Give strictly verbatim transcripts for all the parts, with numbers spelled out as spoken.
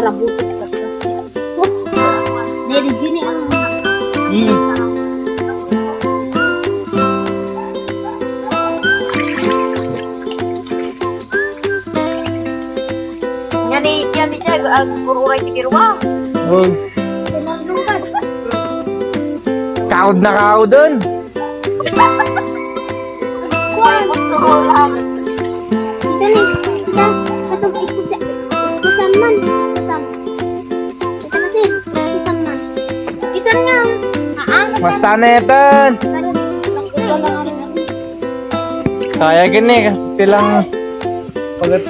Rabutot ka. Dede, Jenny, ang Mm. Nga ni, nga ni siya, ang ururay ti kirwa. Oh. Kaod na kaodon. Kuan. Gusto ko lang. Ito ni, ito, ito, ito, ito, ito, man. Ito, ito kasi, ito, man. Isan nga. Ah, ah. Basta na itan. Kaya gini, kasi silang pagat.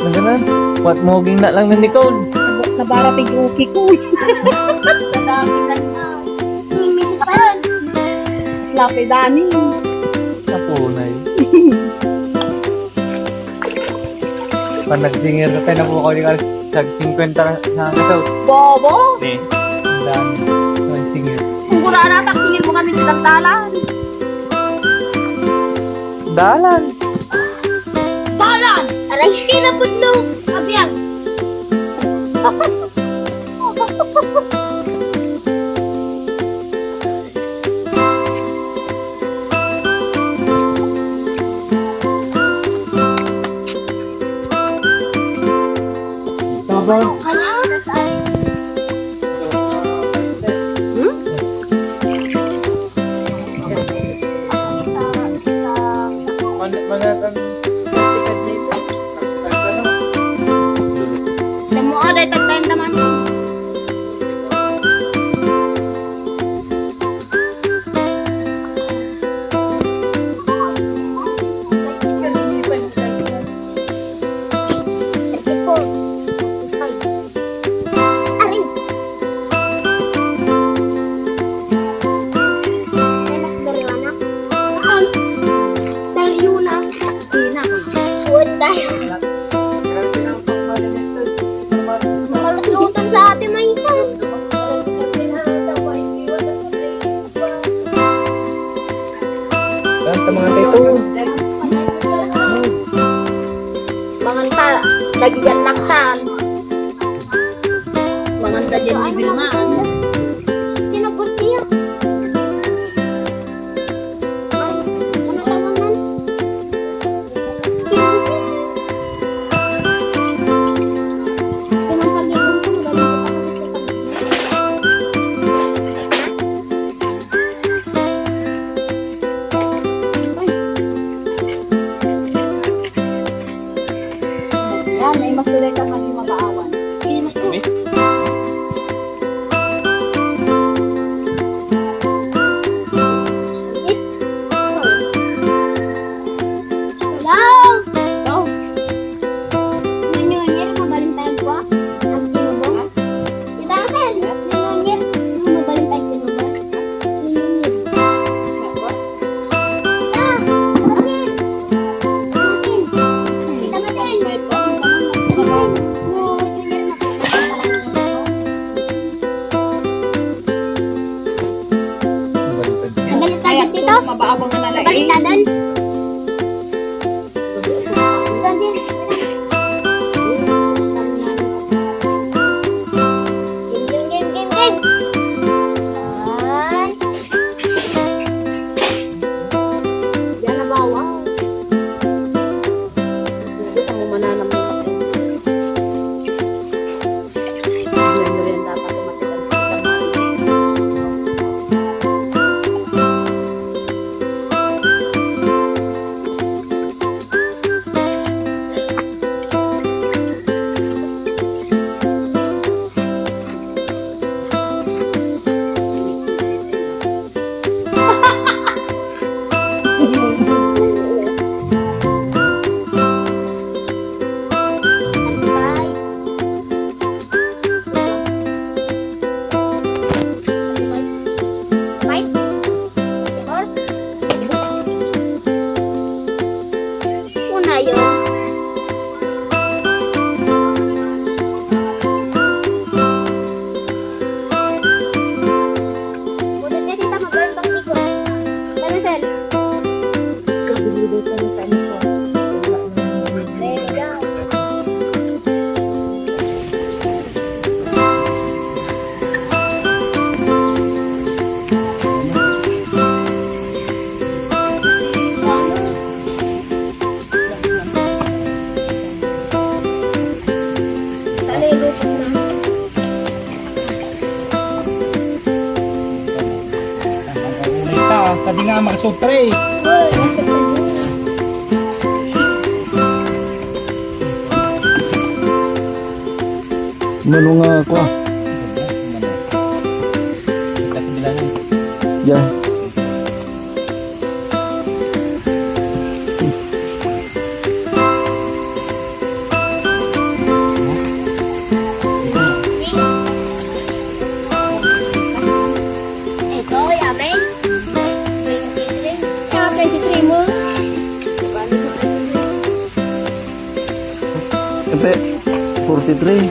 Ano na? What moging na lang ni Nicole? Nabara ti uki ko. Lapay, Dani. Napunay. Pag nagsingir ka tayo, napukaw di ka tag singkwenta na sa hanggang. Bobo? Eh. Ang dami. Nagsingir. Kung wala na, taksingir mo kami sa dalan. Dalan. Dalan! Aray, kinapudno! Abiyag! Tabang. Man-, manatan. Damo, ah, dahil tagdayan naman. Aray! May mas duriwana. Saan? Daryuna. Ina. Suot tayo. Malutlutan sa ate Maisa. Yan, ta mga tito. Manganta, nagigan laktan. Manganta dyan ni Vilma. Sino gurtiya? Ano tawanan? Yan, may mas tulay ka nga di mabaawan. Ini mas tulay. Ah, makasutre. Mano nga kua? Diyan. Ito, yamin. Twenty-three. Ah, twenty-three mo. Ete, forty-three.